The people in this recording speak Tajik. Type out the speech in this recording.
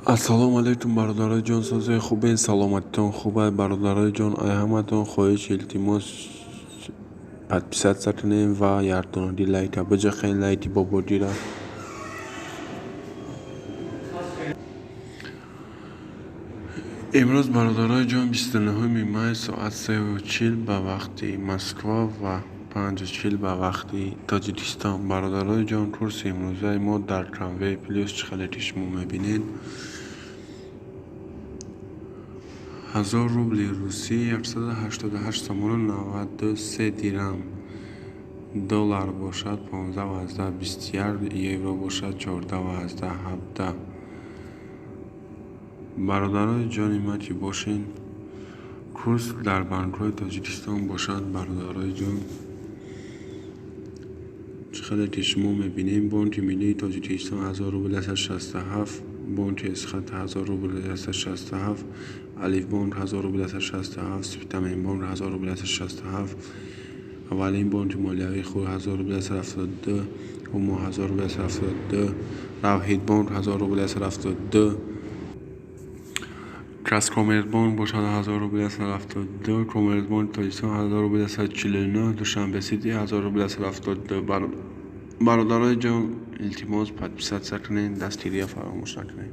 Ассалому алайкум, бародарои ҷон, созои хубен, саломатитон хуб аст. Бародарои ҷон, ай ҳаматон хоҳиш, илтимос, подписаться кунем ва ярдонади лайка биҷахен, лайки бободира. Имрӯз, бародарои ҷон, 29 май, соат 3:40 ба вақти Москва ва 5:40 ба вақти Тоҷикистон. Бародарои ҷон, курси имрӯзаи мо дар Конвей Плюс, чӣ хеле ки шумо мебинед, 1000 рубли русӣ 188 сомону 93 дирам, доллар бошад 15,21, евро бошад 14,17. Бародарои ҷони ман, ки бошен, курс дар банкҳои Тоҷикистон бошад, бародарои ҷон, чӣ хеле ки шумо мебинем, Бонки Миллии Тоҷикистон 1000 рубл 167, Бонки Эсхат 1000 рубл 167, Алифбонк 1000 рубл 167, Спитаменбонк 1000 рубл 167, Аввалин бонки молиявии худ 1000 рубл 172, Ҳумо 1000 рубл 172, Равҳидбонк 1000 рубл 172, Казкоммерцбонк бошад 1000 рубл 172, Коммерцбонки Тоҷикистон 1000 рубл 149, Душанбе Сити 1000 рубл 172. Бародарои ҷон, илтимос, подписаться кунед, дастгирия фаромӯш накунед.